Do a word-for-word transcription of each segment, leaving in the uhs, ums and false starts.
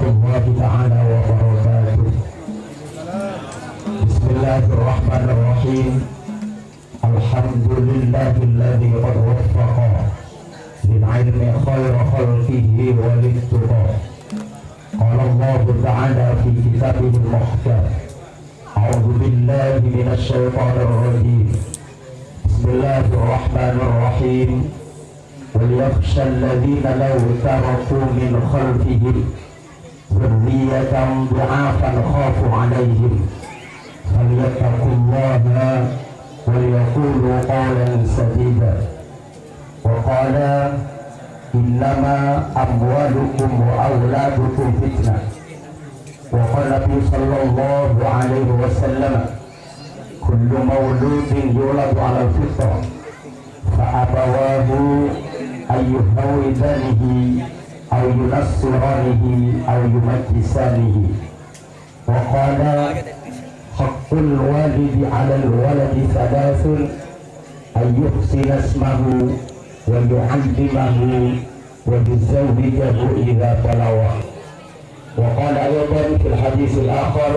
الله تعالى وبركاته. بسم الله الرحمن الرحيم. الحمد لله الذي قد وفق للعلم خير خلقه وللتقى. قال الله تعالى في كتابه المحكم: أعوذ بالله من الشيطان الرجيم. بسم الله الرحمن الرحيم. وليخشى الذين لو تركوا من خلفهم ذرية ضعافا خافوا عليهم فليتقوا الله وليقولوا قولا سديدا. وقال: إنما أموالكم وأولادكم فتنة. وقال النبي صلى الله عليه وسلم: كل مولود يولد على الفطرة فأبواه أن يهودانه أو ينصرانه أو يمجسانه. وقال: حق الوالد على الولد ثلاث: أن يحسن اسمه ويعلمه ويزوجه إذا بلغ. وقال أيضا في الحديث الآخر: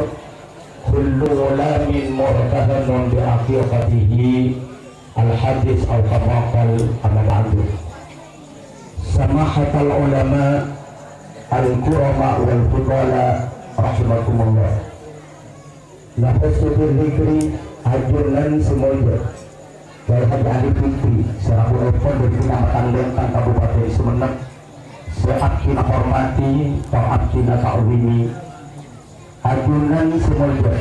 كل غلام مرتهن بعقيقته. الحديث أو كما قال. أما بعد. سماحة العلماء الكرماء والفضلاء رحمكم الله. Nafas Siti Fikri, ajunan sè molja Kyai Haji Ali Fikri, selaku Epon dari Kecamatan Lentang, Kabupaten Sumenep, sè abdhina hormati, tor abdhina ta'zimi. Ajunan sè molja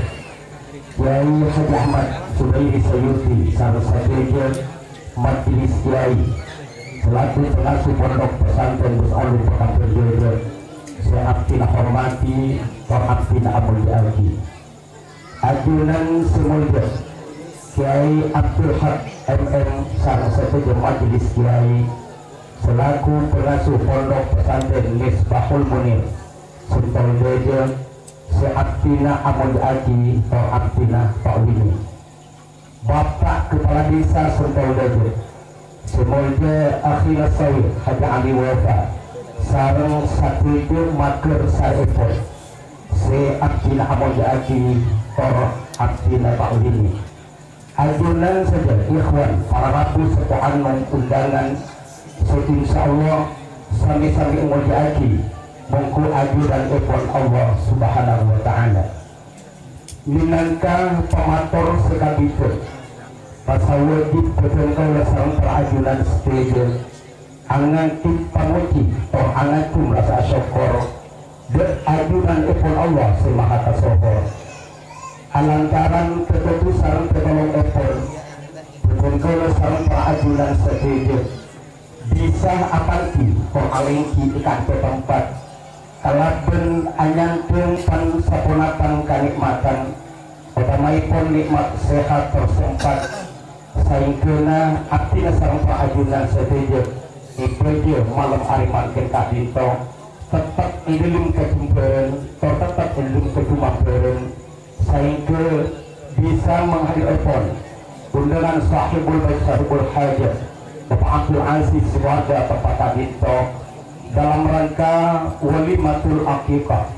Kyai Haji Ahmad Zubairi Sayuti, sareng sadhâjâ majelis kyai, selaku pengasuh Pondok Pesantren Nurul Ulum Pekanbaru Jaya, sè abdhina hormati, tor abdhina amolja'aghi. Ajunan sè molja Kyai Abdul Haq M M sareng sadhâjâ majelis kyai, selaku pengasuh Pondok Pesantren Misbahul Munir, Sentul Dâjâ, sè abdhina amolja'aghi tor abdhina ta'zimi. Bapa' Kepala Desa Sentul Dâjâ, sè molja Akhina Sawir Haji Ali Wafa, sareng sadhâjâ maghâr saèpon, sè abdhina amolja'aghi tor abdhina ta'zimi. Ajunan sadhâjâ ikhwan, para rabu seppo anom undangan, sè insyaallah sami-sami èmolja'aghi, mongghu ajunan èpon Allah Subhanahu wa Ta'ala. Mènangka pamator sè kabidhâ, rasa wajib bhâdhân kaulâ sareng para ajunan sadhâjâ angangkèt pamojhi tor angajhum rasa sokkor dâ' ajunanèpon Allah Sè Maha Kasohor. Alantaran pètodus sareng pètolongèpon, bhâdhân kaulâ sareng para ajunan sadhâjâ bisa apangghi tor alèngghi è kanto tempat kalabân anyandhâng pan-saponapan kanè'matan, otamaèpon nè'mat sehat tor sempat, saèngghâna abdhina sareng para ajunan sadhâjâ è bâjâ malem arè mangkèn ka'dinto tettep è dhâlem kajembhârân tor tettep è dhâlem kajumambhârân, saèngghâ bisa manghadhârèpon undangan sahibul bait sahibul hajat, Bapak Abdul Aziz, warga tempat ka'dinto, dalam rangka walimatul aqiqah.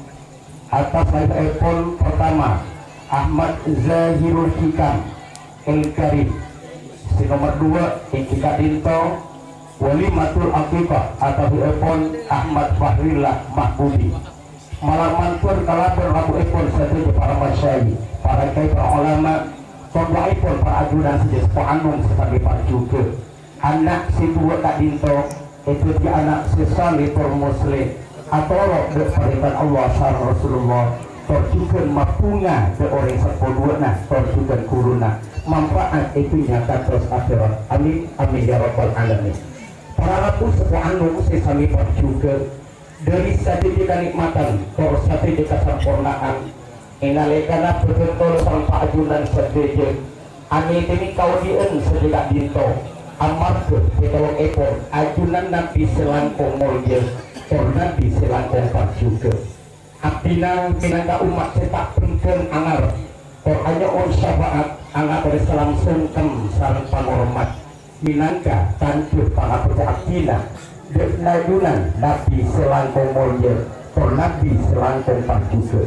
Atas lahirèpon pertama, Ahmad Zahirul Hikam El Karim. Sè nomer duwâ', èngghi ka'dinto, walimatul aqiqah atas lahirèpon Ahmad Fahrillah Mahbubi. Malar mandhâr kalabân rabuèpon sadhâjâ para masyayikh, para kyai, para ulama, tor du'aèpon para ajunan sadhâjâ seppo anom sè samè parjhughâ. Ana' sè duwâ' ka'dinto èdhâddhi ana' sè saleh tor mosleh, atoro' dâ' parèntana Allah sareng Rasulullah, tor jhughân mabhunga dâ' orèng seppo duwâ'na, tor jhughân ghuruna, manfaat è dhunnya kantos akhèrat. Amin, amin, ya rabbal alamin. Para rabu seppo anom sè samè parjhughâ, dhâri sadhâjâ kanè'matan tor sadhâjâ kasamporna'an, è nalèkana bhâdhân kaulâ sareng pa' ajunan sadhâjâ anètènè kaodi'ân sadhâjâ ka'dinto, amarghâ pètolongèpon ajunan Nabbhi sè langkong molja tor Nabbhi sè langkong parjhughâ. Abdhina mènangka ommat sè ta' bhengghâng angarep tor anyo'on syafaat, angatorè salam songkem sareng pangormat. Mènangka tandhâ pangabhâghâ abdhina dâ' ajunan Nabbhi sè langkong molja Tor Nabi sè langkong parjhughâ.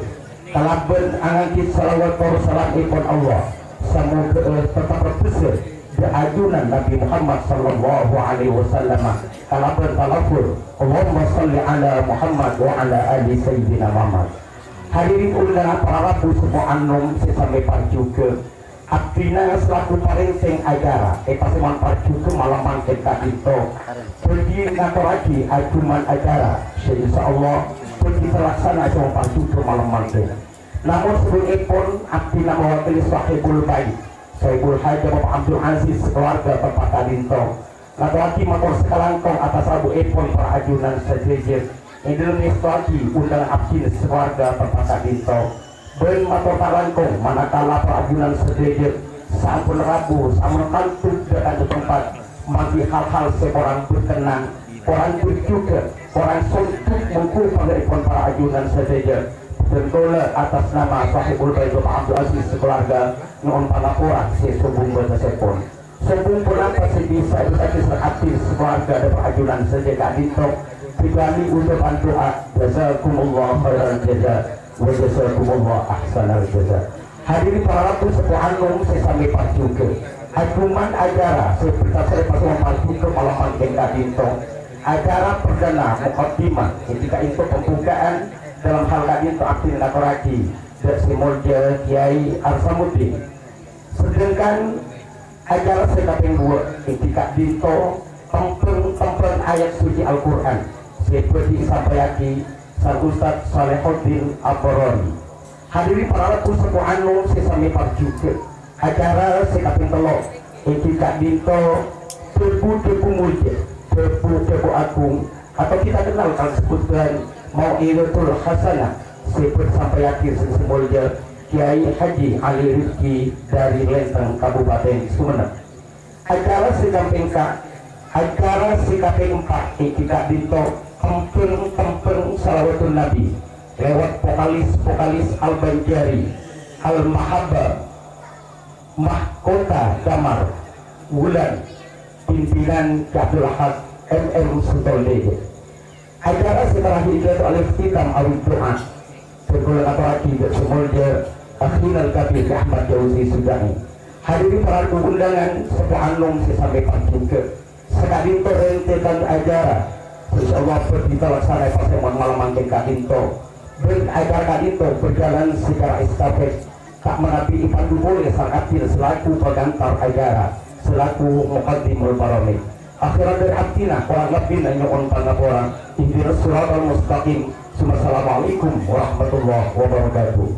Kalabân angangghuy shalawat tor salamèpon Allah, samoghâ'â teptep lebbhâsa dâ' ajunan Nabi Muhammad sallallahu alaihi wasallam kalabân talaful, "Allahumma shalli ala Muhammad wa ala ali Sayyidina Muhammad." Hadirin undangan para rabu seppo anom sè samè parjhughâ, abdhina selaku parèntèng acara èpasèmon parjhughâ malem mangkèn ka'dinto bhâdhi ngatorraghi ajuman acara sè insyaallah bhâdhi talaksana èpasèmon parjhughâ malem mangkèn. Namong sadhâjâ èpon, abdhina mawakili Sahibul Bait, Sahibul Hajah Bapak Abdul Aziz, keluarga tempat ka'dinto, ngatorraghi mator sakalangkong atas rabuèpon para ajunan sadhâjâ, è dâlem ngèstowaghi undangan abdhina sakeluarga tempat ka'dinto. Bân mator kalangkong manakala para ajunan sadhâjâ sampon rabu, sampon kantos dâ' kantos tempat, manggi hal-hal sè korang berkenan, korang berjughâ, korang sondhuk mongghu panggâ'èpon para ajunan sadhâjâ. Bân kaulâ atas nama Sahibul Bait Bapak Abdul Aziz sakeluarga nyo'on pangapora sè sobung bâtessèpon. Sobung ponapa sè bisa èbisa'aghi sareng abdhina sakeluarga dâ' para ajunan sadhâjâ ka'dinto, kecuali ucapan du'a, "Jazakumullah khairal jaza, wa jazakumullah ahsanal jaza." Hadirin para rabu seppo anom sè samè parjhughâ. Ajuman acara sè bhâdhi èpasèmon parjhughâ malem mangkèn ka'dinto. Acara perdana mukaddimah, è ka'dinto pembukaan, dalam hal ka'dinto abdhina ngatorraghi dâ' sè molja Kiai Arsamuddin. Sedangkan acara sè kapèng duwâ' è ka'dinto tembhâng-tembhâng ayat suci Al-Qur'an sè bhâdhi èsampèyaghi sareng Ustaz Salehuddin Abrori. Hadirin para rabu seppo anom sè samè parjhughâ, acara sè kapèng tello' è ka'dinto dhâbu-dhâbu molja, dhâbu-dhâbu agung, atau kita kenal kal sebutan Mau'izatul Hasanah, sè bhâdhi èsampèyaghi sareng sè molja Kiai Haji Ali Rizki dari Lenteng, Kabupaten Sumenep. Acara sè kapèng ka-, acara sè kapèng empa' è ka'dinto tembhâng-tembhâng shalawatun Nabi lewat vokalis-vokalis Al-Banjari, Al-Mahabbah, Mahkota Damar Wulan, pimpinan Ki Abdul Ahad M M Sutondege. Acara sè terakhir yaitu al-ikhtitam awid du'a. Bân kaulâ ngatorraghi dâ' sè molja Akhinal Kabir Ahmad Jauzi Suja'i. Hadirin para undangan seppo anom sè samè parjhughâ. Saka'dinto rentetan acara, insyaallah, bhâdhi talaksana èpasèmon malem mangkèn ka'dinto. Bân acara ka'dinto berjalan secara estafet. Ta' manabi èpandu polè sareng abdhina selaku pangantar acara, selaku muqaddimul baramid. Akhèran dâri abdhina, korang lebbina nyo'on pangapora. Ihdinas siratal mustaqim. Summa assalamualaikum warahmatullahi wabarakatuh.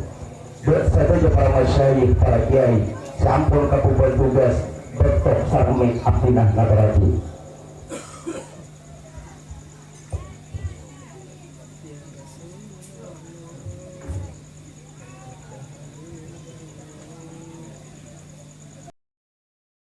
Dâ' sadhâjâ para masyayikh, para kiai, sè ampon kabhubâ'ân tugas, bâkto sareng mèk abdhina ngatorraghi.